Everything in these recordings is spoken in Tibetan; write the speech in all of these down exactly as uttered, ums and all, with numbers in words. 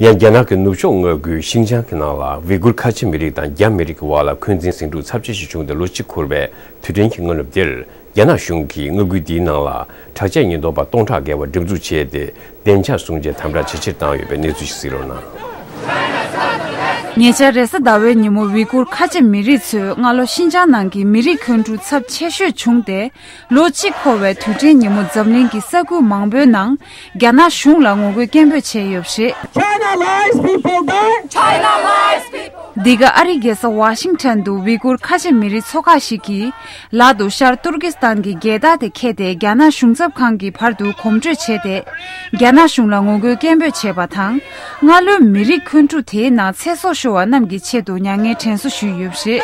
ཡང་རྒྱ་ནག་གི་ནུབ་ཕྱོགས་མངའ་ཁུལ་ཤིན་ཅང་གི་ནང་ལ་ཝི་གུར་ཁ་ཆེ་མི་རིགས་དང་རྒྱ་མི་རིགས་ཀྱི་བར་ལ་འཁོན་འཛིན་ཟིང་འཁྲུག་ཚབས་ཆེ་ཞིག་བྱུང་སྟེ་ལོ་གཅིག་འཁོར་བའི་དུས་དྲན་གྱི་སྔ་ནུབ་འདིར། རྒྱ་ནག་གཞུང་གིས་མངའ་ཁུལ་འདིའི་ནང་ལ་དྲག་ཆས་ཉེན་རྟོག་པ་སྟོང་ཕྲག་བརྒལ་བ་འགྲེམས་འཛུགས་བྱས་ཏེ། བདེ་འཇགས་སྲུང་བྱའི་དམ་དྲག་ཇེ་ཆེར་བཏང་ཡོད་པའི་གནས་ཚུལ་ཞིག་གསན་རོགས་གནང་། ཉེ་ཆར་རེས་གཟའ་ཟླ་བའི་ཉིན་མོ་ཝི་གུར་ཁ་ཆེ་མི་རིགས་ཚོས་སྔ་ལོ་ཤིན་ཅང་ནང་གི་མི་རིགས་འཁོན་འཁྲུག་ཚབས་ཆེ་ཤོས་བྱུང་སྟེ། ལོ་གཅིག་འཁོར་བའི་དུས་དྲན་ཉིན་མོ་འཛམ་གླིང་གི་ས་ཁུལ་མང་པོའི་ནང་རྒྱ་ནག་གཞུང་ལ་ངོ་རྒོལ་སྐད་འབོད་བྱས་ཡོད་པ་རེད། China lies, people die. China lies, people. འདི་ག་ཨ་རིའི་རྒྱལ་ས་ཝ་ཤིང་ཊོན་དུ་ཝི་གུར་ཁ་ཆེ་མི་རིགས་ཚོགས་ཁག་ཞིག་གིས། ལག་ཏུ་ཤར་ཏུར་ཀི་སི་ཐན་གྱི་རྒྱལ་དར་དེ་འཁྱེར་ཏེ་རྒྱ་ནག་གཞུང་ཚབ་ཁང་གི་བར་དུ་གོམ་བགྲོད་བྱས་ཏེ། རྒྱ་ནག་གཞུང་ལ་ངོ་རྒོལ་སྐད་འབོད་བྱས་པ་དང་། སྔ་ལོའི་མི་རིགས་འཁོན་འཁྲུག་དེའི་ནང་ཚེ་སྲོག་ཤོར་བ་རྣམས་ཀྱི་ཆེད་དུ་མྱ་ངན་དྲན་གསོ་ཞུས་ཡོད་པ་རེད།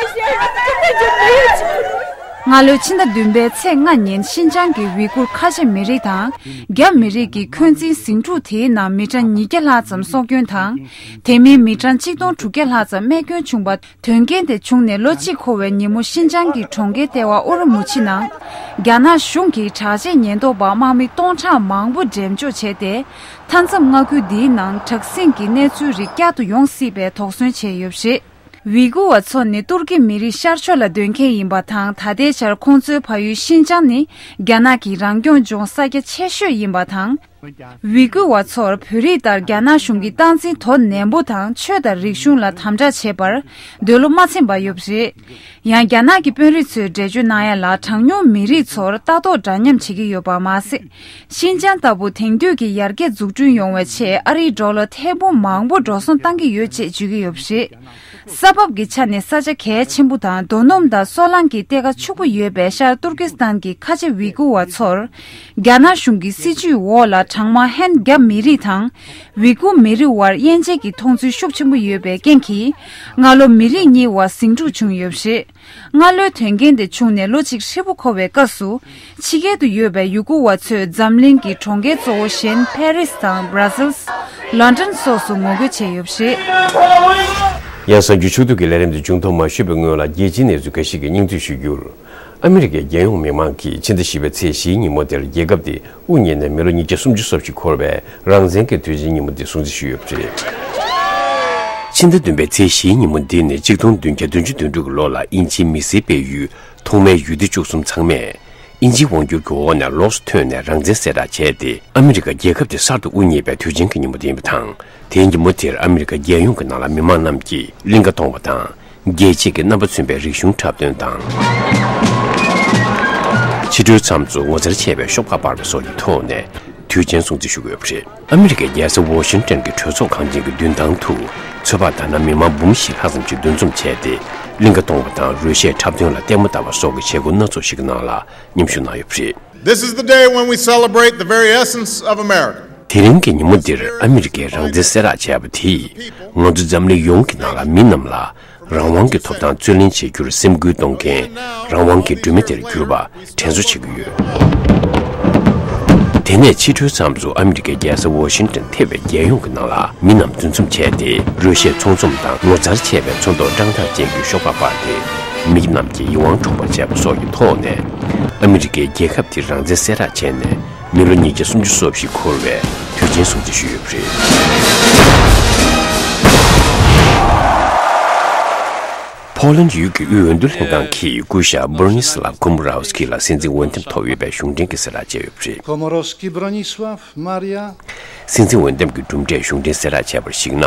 སྔ་ལོའི་ཕྱི་ཟླ་བདུན་པའི་ཚེས་ལྔ་ཉིན་ཤིན་ཅང་གི་ཝི་གུར་ཁ་ཆེ་མི་རིགས་དང་། རྒྱ་མི་རིགས་ཀྱི་འཁོན་འཛིན་ཟིང་འཁྲུག་དེའི་ནང་མི་གྲངས་ཉིས་བརྒྱ་ལྷག་ཙམ་སྲོག་སྐྱོན་དང་། དེ་མིན་མི་གྲངས་གཅིག་སྟོང་དྲུག་བརྒྱ་ལྷག་ཙམ་རྨས་སྐྱོན་བྱུང་བ། དོན་རྐྱེན་དེ་བྱུང་ནས་ལོ་གཅིག་འཁོར་བའི་ཉིན་མོ་ཤིན་ཅང་གི་གྲོང་ཁྱེར་ལྟེ་བ་ཨུ་རུ་མུ་ཆི་ནང་། རྒྱ་ནག་གཞུང་གིས་དྲག་ཆས་ཉེན་རྟོག་པ་དམག་མི་སྟོང་ཕྲག་མང་པོ་འགྲེམས་འཇོག་བྱས་ཏེ། མཐའ་མཚམས་མངའ་ཁུལ་འདིའི་ནང་དྲག་ཟིང་གི་གནས་ཚུལ་རིགས་བསྐྱར་དུ་ཡོང་སྲིད་པའི་དོགས་ཟོན་བྱས་ཡོད་པ་རེད། ཝི་གུ་བ་ཚོ་ནི་ཏུར་ཀི་མི་རིགས་ཤར་ཕྱོགས་ལ་སྡོད་མཁན་ཡིན་པ་དང་། ད་ལྟའི་ཆར་ཁོང་ཚོའི་ཕ་ཡུལ་ཤིན་ཅང་ནི་རྒྱ་ནག་གི་རང་སྐྱོང་ལྗོངས་ས་རྒྱ་ཆེ་ཤོས་ཡིན་པ་དང་། ཝི་གུ་བ་ཚོར་བོད་རིགས་ལྟར་རྒྱ་ནག་གཞུང་གིས་སྟངས་འཛིན་དོ་ནན་པོ་དང་ཆོས་དང་རིག་གཞུང་ལ་དམ་དྲག་བྱེད་པར་འདོད་བློ་མ་ཚིམ་པ་ཡོད་པ་རེད། ཡང་རྒྱ་ནག་གི་དཔོན་རིགས་ཚོས་འགྲེལ་བརྗོད་གནང་ཡ་ལ། གྲངས་ཉུང་མི་རིགས་ཚོར་ལྟ་རྟོག་འདྲ་མཉམ་བྱེད་ཀྱི་ཡོད་པ་མ་ཟད། ཤིན་ཅང་ལྟ་བུ་དེང་དུས་ཀྱི་ཡར་རྒྱས་འཛུགས་སྐྲུན་ཡོང་བའི་ཆེད་ཨ་རིའི་ཌོ་ལར་ཐེར་འབུམ་མང་པོ་འགྲོ་སོང་བཏང་གི་ཡོད་ཅེས་བརྗོད་ཀྱི་ཡོད་པ་རེད། ས་བབ་ཀྱི་ཆ་ནས་ས་ཆ་གལ་ཆེན་པོ་དང་། རྡོ་སྣུམ་དང་སོལ་རླངས་ཀྱི་གཏེར་ཁ་ཕྱུག་པོ་ཡོད་པའི་ཤར་ཏུར་ཀི་སི་ཐན་གྱི་ཁ་ཆེ་ཝི་གུ་བ་ཚོར། རྒྱ་ནག་གཞུང་གི་སྲིད་བྱུས་འོག་ལ་གྲངས་མང་ཧན་རྒྱ་མི་རིགས་དང་། ཝི་གུ་མི་རིགས་དབར་དབྱེ་འབྱེད་ཀྱི་མཐོང་ཚུལ་ཤུགས་ཆེན་པོ་ཡོད་པའི་རྐྱེན་གྱིས། སྔ་ལོ་མི་རིགས་གཉིས་བར་ཟིང་འཁྲུག་བྱུང་ཡོད་པ་རེད། སྔ་ལོའི་དོན་རྐྱེན་དེ་བྱུང་ནས་ལོ་གཅིག་ཧྲིལ་པོ་འཁོར་བའི་སྐབས་སུ། ཕྱི་རྒྱལ་དུ་ཡོད་པའི་ཝི་གུ་བ་ཚོས་འཛམ་གླིང་གི་གྲོང་ཁྱེར་གཙོ་བོ་གཞན་ཕེ་རིས་དང་བྷ་ར་སིལ། ལོན་ཌོན་སོགས་སུ་ངོ་རྒོལ་བྱས་ཡོད་པ་རེད། ཡང་གསར་འགྱུར་ཕྱོགས་བསྡུས་ཀྱི་ལས་རིམ་དེ་མཇུག་མཐོང་མ་ཞུས་པའི་སྔོན་ལ། རྒྱལ་སྤྱིའི་གནས་ཚུལ་འགའ་ཞིག་གི་སྙིང་བསྡུས་ཞུ་རྒྱུར། ཨ་མི་རི་ཀའི་རྒྱལ་ཡོངས་མི་མང་གིས་ཕྱི་ཟླ་བཞི་པའི་ཚེས་བཞིའི་ཉིན་མོ་དེར་རྒྱལ་ཁབ་དེ་དབུ་བརྙེས་ནས་མི་ལོ་ཉིས་བརྒྱ་སུམ་ཅུ་སོ་བཞི་འཁོར་བའི་རང་བཙན་གྱི་དུས་ཆེན་ཉིན་མོ་འདི་སྲུང་བརྩི་ཞུས་ཡོད་པ་རེད། ཕྱི་ཟླ་བདུན་པའི་ཚེས་བཞིའི་ཉིན་མོ་འདི་ནི་གཅིག་སྟོང་བདུན་བརྒྱ་བདུན་ཅུ་དོན་དྲུག་གི་ལོ་ལ་དབྱིན་ཇིའི་མི་སེར་སྤེལ་ཡུལ་ཐོག་མའི་ཡུལ་སྡེ་བཅུ་གསུམ་ཚང་མས་དབྱིན་ཇིའི་དབང་བསྒྱུར་གྱི་འོག་ནས་ལོགས་སུ་ཐོན་ནས་རང་བཙན་གསལ་བསྒྲགས་བྱས་ཏེ། ཨ་མི་རི་ཀ་རྒྱལ་ཁབ་དེ་གསར་དུ་དབུ་བརྙེས་པའི་དུས་ཆེན་གྱི་ཉིན་མོ་དེ་ཡིན་པ་དང་། དེའི་ཉིན་མོ་དེར་ཨ་མི་རི་ཀ་རྒྱལ་ཡོངས་ཀྱི་ནང་ལ་མི་མང་རྣམས་ཀྱིས་གླིང་ག་གཏོང་བ་དང་། རྒྱལ་གཅེས་ཀྱི་རྣམ་པ་མཚོན་པའི་རིག་གཞུང་འཁྲབ་སྟོན་དང་། ཕྱི་དྲོའི་མཚམས་སུ་ངོ་མཚར་ཆེ་བའི་ཤོག་སྦག་སྤར་བ་སོགས་ཀྱི་ཐོག་ནས་དུས་ཆེན་སྲུང་བརྩི་ཞུ་གི་ཡོད་པ་རེད། ཨ་མི་རི་ཀའི་རྒྱལ་ས་ཝོ་ཤིང་ཊོན་གྱི་གྲོས་ཚོགས་ཁང་ཆེན་གྱི་མདུན་ཐང་དུ། ཚོད་དཔག་ལྟར་ན་མི་མང་འབུམ་བཞི་ལྷག་ཙམ་ཞིག་འདུ་འཛོམས་བྱས་ཏེ། གླིང་ག་གཏོང་བ་དང་རོལ་གཞས་འཁྲབ་སྟོན་ལ་ལྟད་མོ་ལྟ་བ་སོགས་ཀྱི་བྱེད་སྒོ་སྣ་ཚོགས་ཤིག་གི་ནང་ལ་མཉམ་ཞུགས་གནང་ཡོད་པ་རེད། This is the day when we celebrate the very essence of America. དེ་རིང་གི་ཉིན་མོ་འདིར་ཨ་མི་རི་ཀའི་རང་བཙན་གསལ་བསྒྲགས་བྱས་པ་དེས། ང་ཚོ་འཛམ་གླིང་ཡོངས་ཀྱི་ནང་ལ་མི་རྣམས་ལ་རང་དབང་གི་ཐོབ་ཐང་རྩོད་ལེན་བྱེད་རྒྱུར་སེམས་འགུལ་གཏོང་མཁན་རང་དབང་གི་སྒྲོན་མེ་དེར་གྱུར་པ་དྲན་གསོ་བྱེད་ཀྱི་ཡོད། དེ་ནས་ཕྱི་དྲོའི་མཚམས་སུ་ཨ་མི་རི་ཀའི་རྒྱལ་ས་ཝོ་ཤིང་ཊོན་ཐེ་བའི་རྒྱལ་ཡོངས་ཀྱི་ནང་ལ་མི་རྣམས་འདུ་འཛོམས་བྱས་ཏེ། རོལ་གཞས་ཚོང་འཛོམས་དང་ངོ་མཚར་ཆེ་བའི་ཚོན་མདོག་བཀྲག་མདངས་ཅན་གྱི་ཤོག་སྦག་སྤར་ཏེ། མི་རྣམས་ཀྱི་ཡིད་དབང་འཕྲོག་པར་བྱས་པ་སོགས་ཀྱི་ཐོག་ནས། ཨ་མི་རི་ཀའི་རྒྱལ་ཁབ་དེ་རང་བཙན་གསལ་བསྒྲགས་བྱས་ནས། མི་ལོ་ཉིས་བརྒྱ་སུམ་ཅུ་སོ་བཞི་འཁོར་བའི་དུས་ཆེན་སྲུང་བརྩི་ཞུས་ཡོད་པ་རེད། ཕོ་ལན་ཡུལ་གྱི་དབུས་འོས་བསྡུ་ལྷན་ཁང་གིས་སྐུ་ཞབས་བྷོ་ནི་སི་ལབ་ཁོམ་རའོ་སི་ཀི་ལ་སྲིད་འཛིན་འོས་འདེམས་ཐོབ་ཡོད་པའི་གཞུང་འབྲེལ་གྱི་གསལ་བསྒྲགས་བྱས་ཡོད་པ་རེད། Komorowski Bronisław Maria. སྲིད་འཛིན་འོས་འདེམས་ཀྱི་གྲུབ་འབྲས་གཞུང་འབྲེལ་གསལ་བསྒྲགས་བྱས་པར་གཞིགས་ན།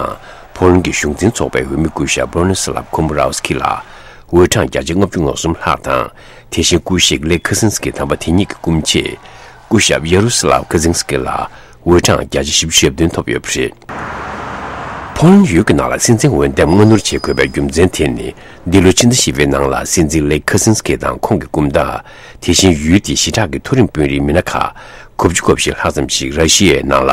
ཕོ་ལན་གྱི་གཞུང་འཛིན་ཚོགས་པའི་འོས་མི་སྐུ་ཞབས་བྷོ་ནི་སི་ལབ་ཁོམ་རའོ་སི་ཀི་ལ། འོས་གྲངས་བརྒྱ་ཆ་ལྔ་བཅུ་ང་གསུམ་ལྷག་དང་། དེ་བཞིན་སྐུ་གཤེགས་ལེག་ཁ་སིན་སི་ཀི་དམ་པ་དེ་ཉིད་ཀྱི་སྐུ་མཆེད། སྐུ་ཞབས་ཡ་རུ་སི་ལབ་ཁ་ཛིན་སི་ཀི་ལ་འོས་གྲངས་བརྒྱ་ཆ་བཞི་བཅུ་ཞེ་བདུན་ཐོབ་ཡོད་པ་རེད། ཕོ་ལན་ཡུལ་གྱི་ནང་ལ་སྲིད་འཛིན་འོས་འདེམས་སྔ་སྣུར་བྱེད་དགོས་པའི་རྒྱུ་མཚན་དེ་ནི། འདི་ལོ་ཕྱི་ཟླ་བཞི་པའི་ནང་ལ་སྲིད་འཛིན་ལེག་ཁ་སིན་སི་ཀི་དང་ཁོང་གི་སྐུ་ཟླ། དེ་བཞིན་ཡུལ་དེའི་ཞི་དྲག་གི་མཐོ་རིམ་དཔོན་རིགས་མི་སྣ་ཁག་དགུ་བཅུ་གོ་བཞི་ལྷག་ཙམ་ཞིག་ར་ཤི་ཡའི་ནང་ལ་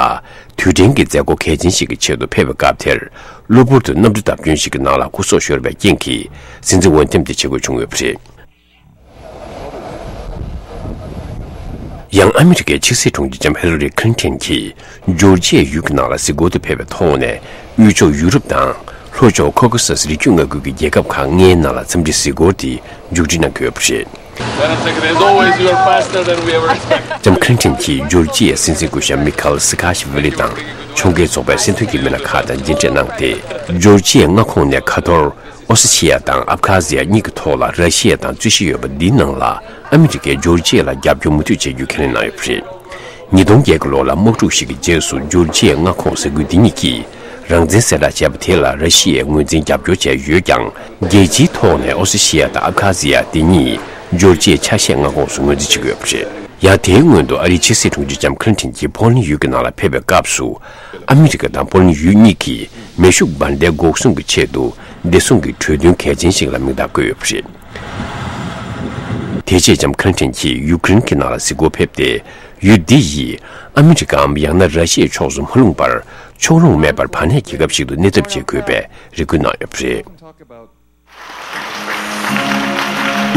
དུས་དྲན་གྱི་མཛད་སྒོ་གལ་ཆེན་ཞིག་གི་ཆེད་དུ་ཕེབས་པའི་སྐབས་དེར། གློ་བུར་དུ་གནམ་གྲུ་བརྡབ་སྐྱོན་ཞིག་གི་ནང་ལ་སྐུ་སྲོག་ཤོར་བའི་རྐྱེན་གྱིས། སྲིད་འཛིན་འོས་འདེམས་དེ་བྱེད་དགོས་བྱུང་ཡོད་པ་རེད། ཡང་ཨ་མི་རི་ཀའི་ཕྱི་སྲིད་དྲུང་ཆེ་ལྕམ་ཧི་ལ་རི་ཁི་ལིན་ཊོན་གྱིས་ཇོར་ཇི་ཡའི་ཡུལ་གྱི་ནང་ལ་གཟིགས་སྐོར་དུ་ཕེབས་པའི་ཐོག་ནས། དབུས་ཕྱོགས་ཡུ་རོབ་དང་ལྷོ་ཕྱོགས་ཁོ་ཁ་སཱ་སི་རི་རྒྱུད་མངའ་ཁུལ་གྱི་རྒྱལ་ཁབ་ཁག་ལྔའི་ནང་ལ་འཚམས་འདྲི་གཟིགས་སྐོར་དེ་མཇུག་སྒྲིལ་གནང་གི་ཡོད་པ་རེད། Madam Secretary, as always, you are faster than we ever expected. ལྕམ་ཁི་ལིན་ཊོན་གྱིས་ཇོར་ཇི་ཡའི་སྲིད་འཛིན་སྐུ་ཞབས་མི་ཁ་ཨེལ་སི་ཀ་ཤི་ཝི་ལི་དང་ཕྱོགས་འགལ་ཚོགས་པའི་སྲིད་དོན་གྱི་མི་སྣ་ཁག་དང་མཇལ་འཕྲད་གནང་སྟེ། ཇོར་ཇི་ཡའི་མངའ་ཁོངས་ནས་ཁ་ཐོར་ཨོ་སི་ཆི་ཡ་དང་ཨབ་ཁ་ཟི་ཡ་གཉིས་ཀྱི་ཐོག་ལ་ར་ཤི་ཡ་དང་རྩོད་གཞི་ཡོད་པ་འདིའི་ནང་ལ་ཨ་མི་རི་ཀས་ཇོར་ཇི་ཡ་ལ་རྒྱབ་སྐྱོར་མུ་མཐུད་བྱེད་རྒྱུ་ཁས་ལེན་གནང་ཡོད་པ་རེད། ཉིས་སྟོང་བརྒྱད་ཀྱི་ལོ་ལ་དམག་འཁྲུག་ཞིག་གི་རྗེས་སུ་ཇོར་ཇི་ཡའི་མངའ་ཁོངས་ས་ཁུལ་འདི་གཉིས་ཀྱིས་རང་བཙན་གསལ་བསྒྲགས་བྱས་པ་དེ་ལ་ར་ཤི་ཡས་ངོས་འཛིན་རྒྱབ་སྐྱོར་བྱས་ཡོད་ཀྱང་། རྒྱལ་སྤྱིའི་ཐོག་ནས་ཨོ་སི་ཤི་ཡ་དང་ཨབ་ཁ་ཟི་ཡ་དེ་གཉིས་ཇོར་ཇི་ཡའི་ཆ་ཤས་མངའ་ཁོངས་སུ་ངོས་འཛིན་བྱེད་ཀྱི་ཡོད་པ་རེད། ཡང་དེའི་སྔོན་དུ་ཨ་རིའི་ཕྱི་སྲིད་དྲུང་ཆེ་ལྕམ་ཁི་ལིན་ཊོན་གྱིས་པོ་ལན་ཡུལ་གྱི་ནང་ལ་ཕེབས་པའི་སྐབས་སུ། ཨ་མི་རི་ཀ་དང་པོ་ལན་ཡུལ་གཉིས་ཀྱིས་མེ་ཤུགས་འབར་མདེལ་འགོག་སྲུང་གི་ཆེད་དུ་བདེ་སྲུང་གི་གྲོས་མཐུན་གལ་ཆེན་ཞིག་ལ་མིང་རྟགས་བཀོད་ཡོད་པ་རེད། དེ་རྗེས་ལྕམ་ཁི་ལིན་ཊོན་གྱིས་ཡུ་ཀེ་རེན་གྱི་ནང་ལ་གཟིགས་སྐོར་ཕེབས་ཏེ། ཡུལ་འདི་ཡིས་ཨ་མི་རི་ཀའམ་ཡང་ན་ར་ཤི་ཡའི་ཕྱོགས་སུ་མ་ལྷུང་བར། ཕྱོགས་ལྷུང་མེད་པར་བར་གནས་རྒྱལ་ཁབ་ཞིག་ཏུ་གནས་ཐབས་བྱེད་དགོས་པའི་རེ་སྐུལ་གནང་ཡོད་པ་རེད།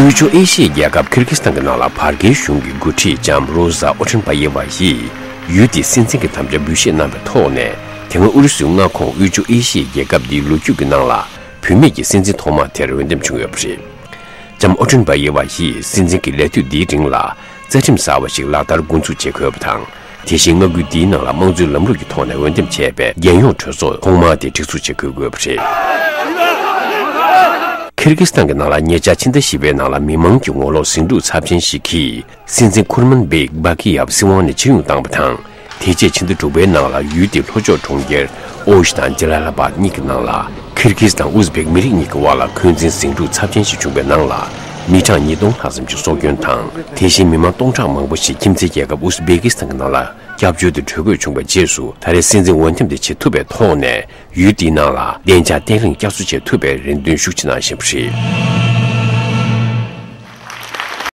དབུས་ཕྱོགས་ཨེ་ཤི་ཡའི་རྒྱལ་ཁབ་ཁིར་ཀི་སི་ཐན་གྱི་ནང་ལ་བར་བརྒལ་གཞུང་གི་འགོ་ཁྲིད་ལྕམ་རོ་ཟ་ཨོ་ཁྲིན་པ་ཡེ་ཝ་ཡིས་ཡུལ་དེའི་སྲིད་འཛིན་གྱི་དམ་བཅའ་འབུལ་བཞེས་གནང་བའི་ཐོག་ནས། དེ་སྔ་ཨུ་རུ་སུའི་མངའ་ཁོངས་དབུས་ཕྱོགས་ཨེ་ཤི་ཡའི་རྒྱལ་ཁབ་འདིའི་ལོ་རྒྱུས་ཀྱི་ནང་ལ་བུད་མེད་ཀྱི་སྲིད་འཛིན་ཐོག་མ་དེར་འོས་འདེམས་བྱུང་ཡོད་པ་རེད། ལྕམ་ཨོ་ཁྲིན་པ་ཡེ་ཝ་ཡིས་སྲིད་འཛིན་གྱི་ལས་དུས་འདིའི་རིང་ལ་རྩ་ཁྲིམས་གསར་བ་ཞིག་ལག་བསྟར་འགོ་འཛུགས་བྱེད་དགོས་པ་དང་། དེ་བཞིན་མངའ་ཁུལ་འདིའི་ནང་ལ་དམངས་གཙོའི་ལམ་ལུགས་ཀྱི་ཐོག་ནས་འོས་འདེམས་བྱས་པའི་རྒྱལ་ཡོངས་གྲོས་ཚོགས་ཐོག་མ་དེ་སྒྲིག་འཛུགས་བྱེད་དགོས་དགོས་པ་རེད། ཁིར་ཀི་སི་ཐན་གྱི་ནང་ལ་ཉེ་ཆར་ཕྱི་ཟླ་བཞི་པའི་ནང་ལ་མི་མང་གི་ངོ་ལོག་ཟིང་འཁྲུག་ཚབས་ཆེན་ཞིག་གིས། སྲིད་འཛིན་ཁུར་མན་བེག་སྦ་ཀི་ཡབ་སྲིད་དབང་ནས་ཕྱིར་ཡོང་བཏང་བ་དང་། དེ་རྗེས་ཕྱི་ཟླ་དྲུག་པའི་ནང་ལ་ཡུལ་དེའི་ལྷོ་ཕྱོགས་གྲོང་ཁྱེར་ཨོ་ཤི་དང་ཇ་ལ་ལ་བཱད་གཉིས་ཀྱི་ནང་ལ་ཁིར་གིས་དང་ཨུ་ཟི་བེག་མི་རིགས་གཉིས་ཀྱི་དབར་ལ་འཁོན་འཛིན་ཟིང་འཁྲུག་ཚབས་ཆེན་ཞིག་བྱུང་བའི་ནང་ལ་མི་གྲངས་ཉིས་སྟོང་ལྷག་ཙམ་ཞིག་སྲོག་སྐྱོན་དང་། དེ་བཞིན་མི་མང་སྟོང་ཕྲག་མང་པོ་ཞིག་ཁྱིམ་མཚེས་རྒྱལ་ཁབ་ཨུ་ཟི་བེ་ཀི་སི་ཐན་གྱི་ནང་ལ་སྐྱབས་བཅོལ་དུ་བྲོས་དགོས་བྱུང་བའི་རྗེས་སུ། ད་རེས་སྲིད་འཛིན་འོས་འདེམས་དེ་བྱེད་ཐུབ་པའི་ཐོག་ནས། ཡུལ་འདིའི་ནང་ལ་བདེ་འཇགས་བརྟན་ལྷིང་བསྐྱར་གསོ་བྱེད་ཐུབ་པའི་རེ་འདུན་ཤུགས་ཆེ་གནང་བཞིན་པ་རེད།